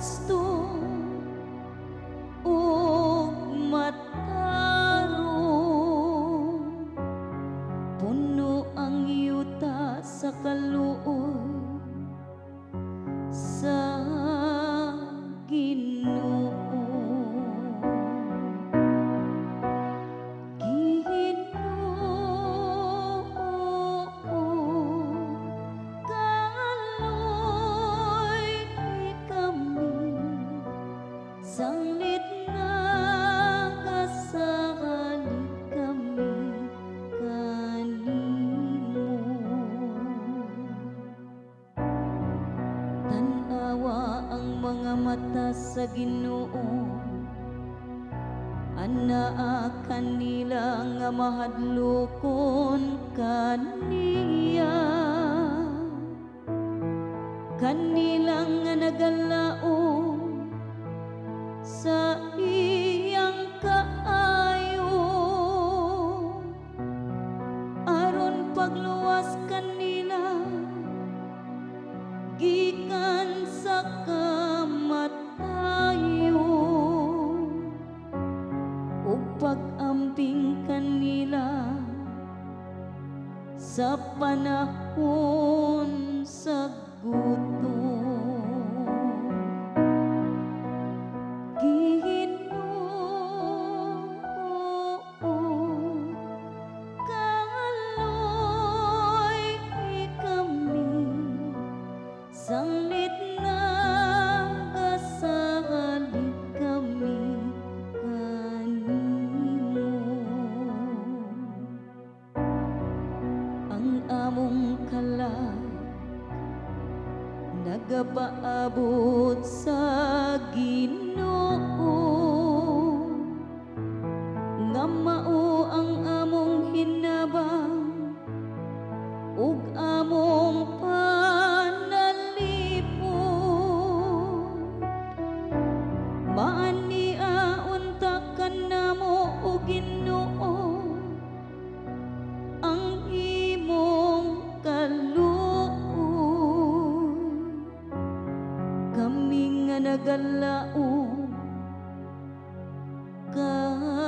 Husto ug matarong. Puno ang yuta sa kaluoy sa Ginoo. Ginoo, kaloy kami sanglit nagasalig kami kanimo. Tan-awa ang mga mata sa Ginoo anaa kanila nga mahadlokon kaniya, kanila nga nagalaom sa iyang kaayo, aron pagluwas kanila gikan sa kamatayon ug pag-amping kanila sa panahon sa gutom. Ginoo, kaloy kami sanglit nagasalig kami kanimo. Ang among kalag nagapaabot sa Ginoo nga mao ang among hinabang ug among panalipod. Maania unta kanamo, o Ginoo, ang imong kaluoy, kami nga nagalaom kanimo.